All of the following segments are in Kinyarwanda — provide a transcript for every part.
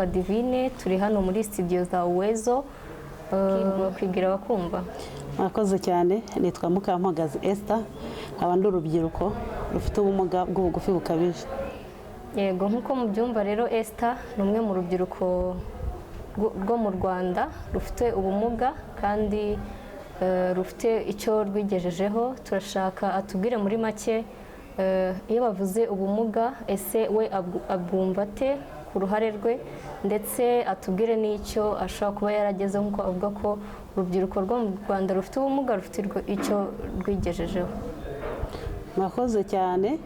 Nitwa Divine, turi hano muri studio za Uwezo. Kwibwira abakumva. Murakoze cyane. Nitwa Mukampagazi Esther, nkaba ndi urubyiruko rufite ubumuga bw'ubugufi bukabije. Yego, nk'uko mubyumva rero, Esther ni umwe mu rubyiruko rwo mu Rwanda rufite ubumuga kandi rufite icyo rwigejejeho. Turashaka atubwire muri make, iyo bavuze ubumuga, ese we abwumva ate ku ruhare rwe, ndetse atubwire n'icyo ashobora kuba yaragezeho, nk'uko avuga ko urubyiruko rwo mu Rwanda rufite ubumuga rufite icyo rwigejejeho. Murakoze cyane.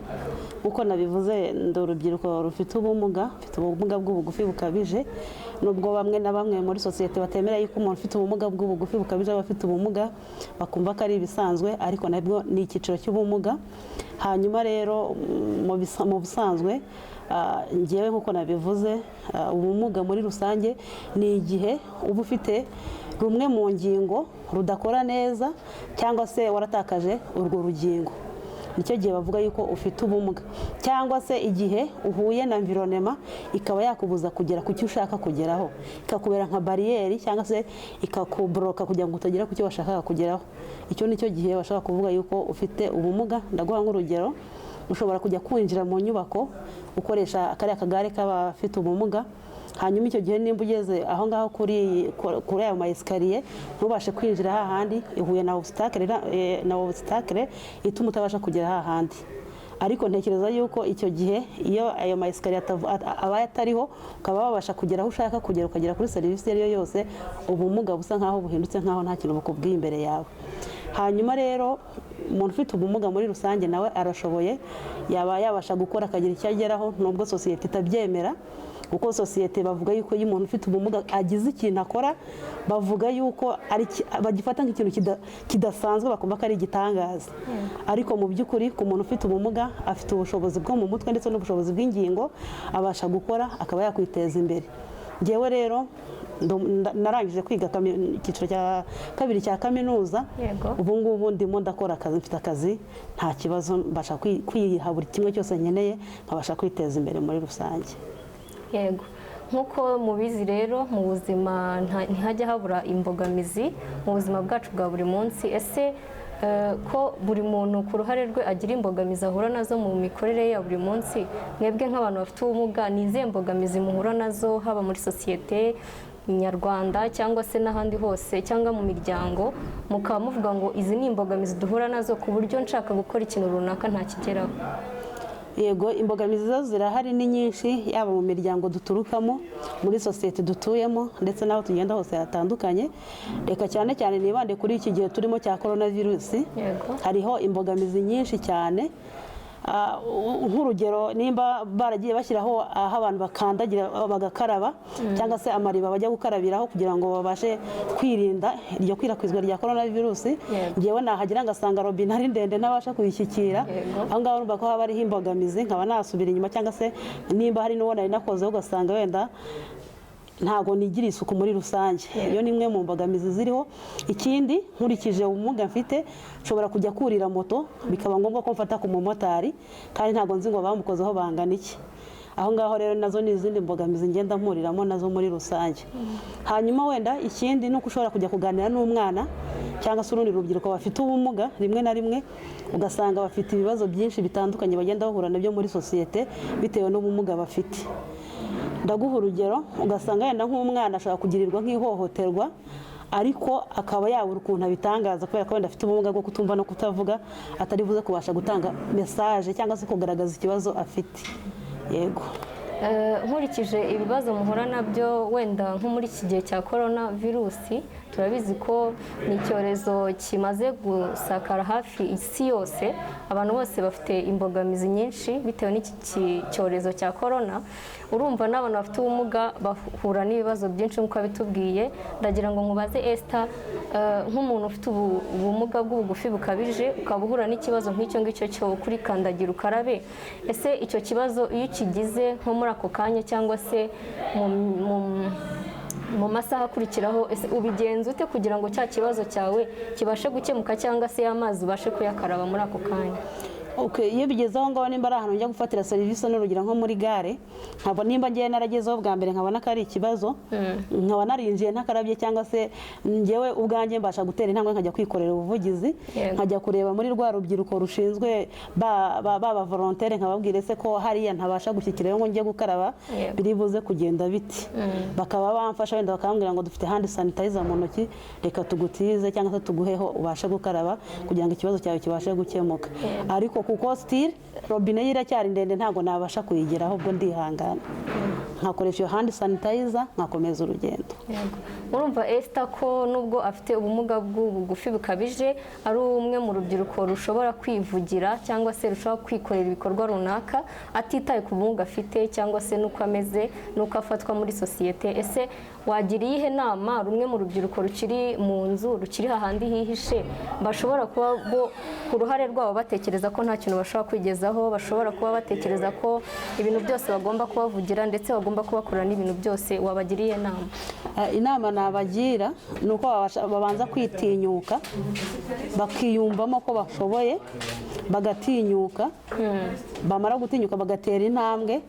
Nk'uko nabivuze, ndi urubyiruko rufite ubumuga, mfite ubumuga bw'ubugufi bukabije, nubwo bamwe na bamwe muri sosiyete batemera yuko umuntu ufite ubumuga bw'ubugufi bukabije aba afite ubumuga, bakumva ko ari ibisanzwe, ariko nabwo ni icyiciro cy'ubumuga. Hanyuma rero mu busanzwe, ngewe nk'uko nabivuze, ubumuga muri rusange ni igihe uba ufite rumwe mu ngingo rudakora neza cyangwa se waratakaje urwo rugingo, nicyo gihe bavuga yuko ufite ubumuga, cyangwa se igihe uhuye na environment ikaba yakubuza kugera ku cyo ushaka kugeraho, ikakubera nka bariyeri cyangwa se ikakuboroka kugira ngo utagera ku cyo washakaga kugeraho. Icyo ni cyo gihe bashobora kuvuga yuko ufite ubumuga. Ndaguha nk'urugero: ushobora kujya kwinjira mu nyubako ukoresha kariya kagare k'abafite ubumuga, hanyuma icyo gihe nimba ugeze aho ngaho kuri ayo ma escalier ntubashe kwinjira hahandi, ihuye na obstacle ituma utabasha kugera hahandi. Ariko ntekereza yuko icyo gihe iyo ayo ma escalier abaye atariho, ukaba wabasha kugera aho ushaka kugera, ukagera kuri serivisi iyo ari yo yose, ubumuga busa nkaho buhindutse nkaho nta kintu bukubwiye imbere yawe. Hanyuma rero umuntu ufite ubumuga muri rusange nawe arashoboye, yaba yabasha gukora akagira icyo ageraho, nubwo sosiyete itabyemera, kuko sosiyete bavuga yuko iyo umuntu ufite ubumuga agize ikintu akora, bavuga yuko ari bagifata nk'ikintu kidasanzwe, bakumva ko ari igitangaza. Ariko mu by'ukuri ku muntu ufite ubumuga, afite ubushobozi bwo mu mutwe ndetse n'ubushobozi bw'ingingo, abasha gukora akaba yakwiteza imbere. Ngewe rero narangije kwiga icyiciro cya kabiri cya kaminuza. Ubu ngubu ndimo ndakora akazi, mfite akazi, nta kibazo, mbasha kwiha buri kimwe cyose nkeneye, nkabasha kwiteza imbere muri rusange. Yego, nk'uko mubizi rero, mu buzima ntihajya habura imbogamizi mu buzima bwacu bwa buri munsi. Ese ko buri muntu ku ruhare rwe agira imbogamizi ahura nazo mu mikorere ye ya buri munsi, mwebwe nk'abantu bafite ubumuga ni izihe mbogamizi muhura nazo, haba muri sosiyete nyarwanda cyangwa se n'ahandi hose cyangwa mu miryango, mukaba muvuga ngo izi ni imbogamizi duhura nazo ku buryo nshaka gukora ikintu runaka ntakigeraho? Yego, imbogamizi zo zirahari, ni nyinshi, yaba mu miryango duturukamo, muri sosiyete dutuyemo, ndetse n'aho tugenda hose hatandukanye. Reka cyane cyane nibande kuri iki gihe turimo cya korona virusi. Hariho imbogamizi nyinshi cyane. Nk'urugero, nimba baragiye bashyiraho aho abantu bakandagira bagakaraba, cyangwa se amariba bajya gukarabiraho kugira ngo babashe kwirinda iryo kwirakwizwa rya korona virusi, ngewe nahagera ngasanga robine ari ndende ntabasha kuyishyikira. Aho ngaho urumva ko haba hariho imbogamizi, nkaba nasubira inyuma, cyangwa se nimba hari n'uwo nari nakozeho ugasanga wenda ntabwo nigira isuku muri rusange. Iyo ni imwe mu mbogamizi ziriho. Ikindi, nkurikije ubumuga mfite, nshobora kujya kurira moto bikaba ngombwa ko mfata ku mumotari, kandi ntabwo nzi ngo bamukozeho bangana iki. Aho ngaho rero nazo ni izindi mbogamizi ngenda mpuriramo nazo muri rusange. Hanyuma wenda ikindi ni uko ushobora kujya kuganira n'umwana cyangwa se urundi rubyiruko bafite ubumuga, rimwe na rimwe ugasanga bafite ibibazo byinshi bitandukanye bagenda bahura nabyo muri sosiyete bitewe n'ubumuga bafite. Ndaguha urugero: ugasanga wenda nk'umwana ashobora kugirirwa nk'ihohoterwa, ariko akaba yabura ukuntu abitangaza kubera ko wenda afite ubumuga bwo kutumva no kutavuga, atari buze kubasha gutanga message cyangwa se kugaragaza ikibazo afite. Yego. Nkurikije ibibazo muhura nabyo, wenda nko muri iki gihe cya korona virusi, turabizi ko ni icyorezo kimaze gusakara hafi isi yose, abantu bose bafite imbogamizi nyinshi bitewe n'iki cyorezo cya korona. Urumva n'abantu bafite ubumuga bahura n'ibibazo byinshi nk'uko bitubwiye. Ndagira ngo nkubaze Esther, nk'umuntu ufite ubumuga bw'ubugufi bukabije, ukaba uhura n'ikibazo nk'icyo ngicyo cyo kuri kandagira ukarabe, ese icyo kibazo iyo ukigize nko muri ako kanya cyangwa se mu masaha akurikiraho, ese ubigenza ute kugira ngo cya kibazo cyawe kibashe gukemuka, cyangwa se y'amazi ubashe kuyakaraba muri ako kanya? Okay, iyo bigeze aho ngaho, nimba ari ahantu njya gufatira serivisi, n'urugero nko muri gare, nkaba nimba ngiye naragezeho bwa mbere nkabona ko ari ikibazo, nkaba narinjiye ntakarabye, cyangwa se njyewe ubwanjye mbasha gutera intambwe nkajya kwikorera ubuvugizi, nkajya kureba muri rwa rubyiruko rushinzwe ba volontaire, nkababwira: "Ese ko hariya ntabasha gushyikirayo ngo njye gukaraba, biri buze kugenda biti?" Bakaba bamfasha, wenda bakambwira ngo: "Dufite hand sanitizer mu ntoki, reka tugutize cyangwa se tuguheho ubashe gukaraba kugira ngo ikibazo cyawe kibashe gukemuka." Ariko kuko still robine ye iracyari ndende, ntabwo nabasha kuyigeraho, ubwo ndihangana nkakoresha iyo hand sanitizer nkakomeza urugendo. Yego. Murumva Esther ko nubwo afite ubumuga bw'ubugufi bukabije, ari umwe mu rubyiruko rushobora kwivugira cyangwa se rushobora kwikorera ibikorwa runaka atitaye ku bumuga afite cyangwa se n'uko ameze n'uko afatwa muri sosiyete. Ese wagira iyihe nama rumwe mu rubyiruko rukiri mu nzu, rukiri hahandi hihishe, bashobora kuba bo ku ruhare rwabo batekereza ko nta kintu bashobora kwigezaho, bashobora kuba batekereza ko ibintu byose bagomba kubavugira ndetse bagomba kubakorera n'ibintu byose? Wabagira iyihe nama? Inama nabagira ni uko babanza kwitinyuka, bakiyumvamo ko bashoboye, bagatinyuka. Bamara gutinyuka bagatera intambwe,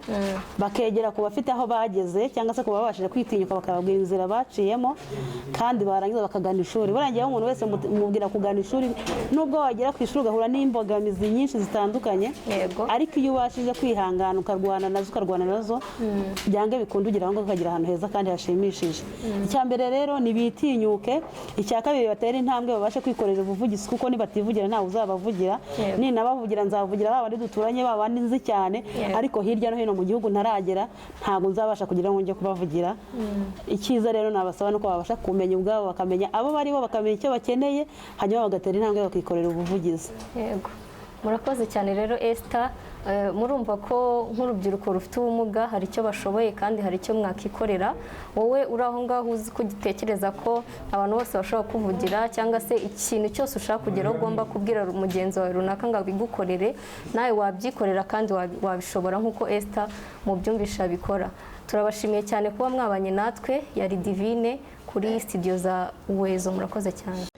bakegera ku bafite aho bageze cyangwa se ku babashije kwitinyuka, bakababwira inzira baciyemo, kandi barangiza bakagana ishuri. Buriya ngewe umuntu wese mubwira kugana ishuri, nubwo wagera ku ishuri ugahura n'imbogamizi nyinshi zitandukanye, ariko iyo ubashije kwihangana ukarwana nazo, byange bikunda ugera aho ngaho ukagera ahantu heza kandi hashimishije. Icya mbere rero ni bitinyuke. Icya kabiri, batere intambwe babashe kwikorera ubuvugizi, kuko nibativugira ntawe uzabavugira. Ninabavugira nzavugira ba bandi duturanye, ba bandi nzi cyane, ariko hirya no hino mu gihugu ntaragera ntabwo nzabasha kugira ngo njye kubavugira. Icyiza rero nabasaba nuko babasha kumenya ubwabo, bakamenya abo baribo, bakamenya icyo bakeneye, hanyuma bagatera intambwe bakikorera ubuvugizi. Yego, murakoze cyane rero, Esther. Murumva ko nk'urubyiruko rufite ubumuga hari icyo bashoboye kandi hari icyo mwakikorera. Wowe uri aho ngaho uzi ko ugitekereza ko abantu bose bashobora kuvugira, cyangwa se ikintu cyose ushaka kugeraho ugomba kubwira mugenzi wawe runaka ngo abigukorere, nawe wabyikorera kandi wabishobora nk'uko Esther mubyumvisha abikora. Turabashimiye cyane kuba mwabanye natwe. Yari Divine kuri studio za Uwezo. Murakoze cyane.